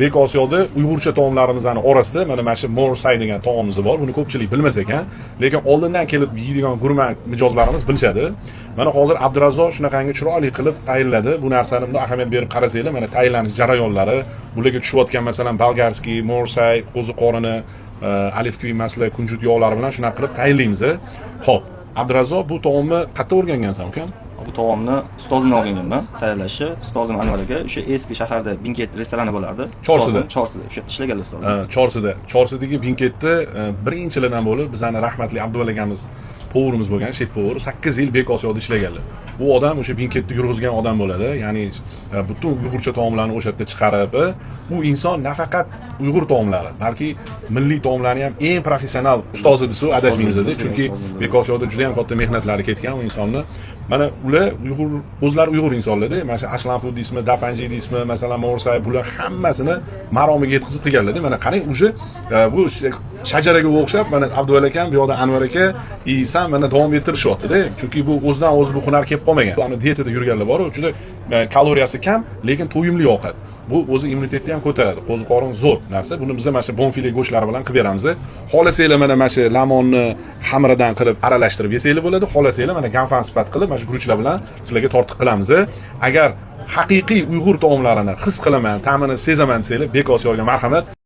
Bekosiyoda uyg'urcha taomlarimizni orasida mana shu mo'rsay degan taomimiz bor. Buni ko'pchilik bilmas ekan, lekin oldindan kelib yeydigan gurman mijozlarimiz bilishadi. Mana hozir Abdurazzoq shunaqangi chiroyli qilib tayinladi. Bu narsani bundoq ahamiyat berib qarasanglar, mana tayinlanish jarayonlari, bularga tushayotgan, masalan, болгарский, mo'rsay, qo'zi qorini, оливковый масло, kunjut yog'lari bilan shunaqa qilib tayinlaymiz. Xo'p, Abdurazzoq, bu taomni qayerda o'rgangansan, ukam? Bu taomni ustozimdan o'rganganman tayyorlashni. Ustozim Anvar aka, o'sha eski shaharda Binket restorani bo'lardi. Chorsida. Ustozim Chorsida, o'sha yerda ishlaganlar ustozim. Chorsida. Chorsidagi Binketda birinchilardan bo'lib bizani rahmatli Abduvali akamiz, повар imiz bo'lgan, шеф-повар, 8 yil Bekosiyoda ishlaganlar. Bu odam o'sha Binketni yurg'izgan odam bo'ladi. Ya'ni butun uyg'urcha taomlarni o'sha yerda chiqarib, u inson nafaqat uyg'ur taomlari, balki milliy taomlarni ham eng professional ustozi desa adashmaymiz, chunki Bekosiyoda juda ham katta mehnatlari ketgan u insonni. Mana ular uyg'ur, o'zlari uyg'ur insonlarda, mana shu ashlanfu deysizmi, dapanji deysizmi, masalan, mo'rsay, bular hammasini maromiga yetkazib qilganlarda. Mana qarang, уже bu shajaraga o'xshab mana Abduvali akam, bu yoqda Anvar aka и san mana davom ettirishyaptida, chunki bu o'zidan o'zi bu hunar kelib qolmagan. Ani dietada yurganlar bor, juda kaloriyasi kam, lekin to'yimli ovqat. Bu o'zi immunitetni ham ko'taradi. Qo'ziqorin zo'r narsa. Buni biza mana shu bonfile go'shtlari bilan qilib beramiz. Xohlasanglar, mana shu lamonni xamiridan qilib aralashtirib yesanglar bo'ladi. Xohlasanglar, mana ganfan sifat qilib mana shu guruchlar bilan sizlarga tortiq qilamiz. Agar haqiqiy uyg'ur taomlarini his qilaman, ta'mini sezaman desanglar, Bekosiyoga marhamat.